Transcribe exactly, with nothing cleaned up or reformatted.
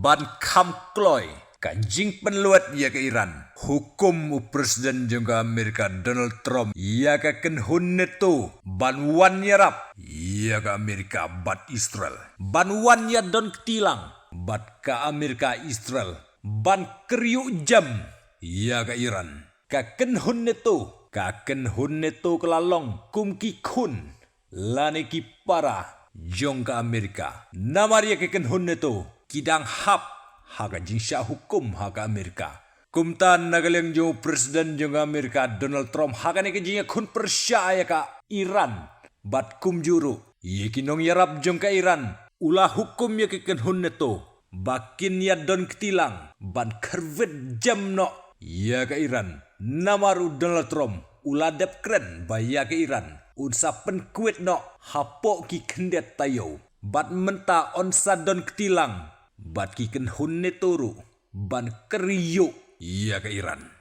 ban kham kloi ka jingpynlwet ïa ka Iran. Hukum u President jong ka Amerika Donald Trump ïa ka kynhun NATO ban wan ïarap ïa ka Amerika bad Israel, ban wan ïadon kti lang bad ka Amerika Israel ban kyrïuh jem ïa ka Iran. Ka kynhun NATO, ka kynhun NATO ka la long kum ki khun lane ki para jong ka Amerika. Namar ïa ka kynhun NATO ki dang hap ha ka jingshah hukum ha ka Amerika. Kumta na ka liang jong u President jong ka Amerika Donald Trump ha kane ka jingïakhun pyrshah ïa ka Iran bad kumjuh ruh ïa ki nongïarap jong ka Iran, u la hukum ïa ka kynhun NATO ba kin ïadon kti lang ban kyrwit jem noh ïa ka Iran. Namar u Donald Trump u la dep kren ba ïa ka Iran un sa pynkwit noh hapoh ki khyndiat taïew. Bad mynta yn sa don kti lang bad ki kynhun NATO ruh ban kyrïuh ïa ka Iran.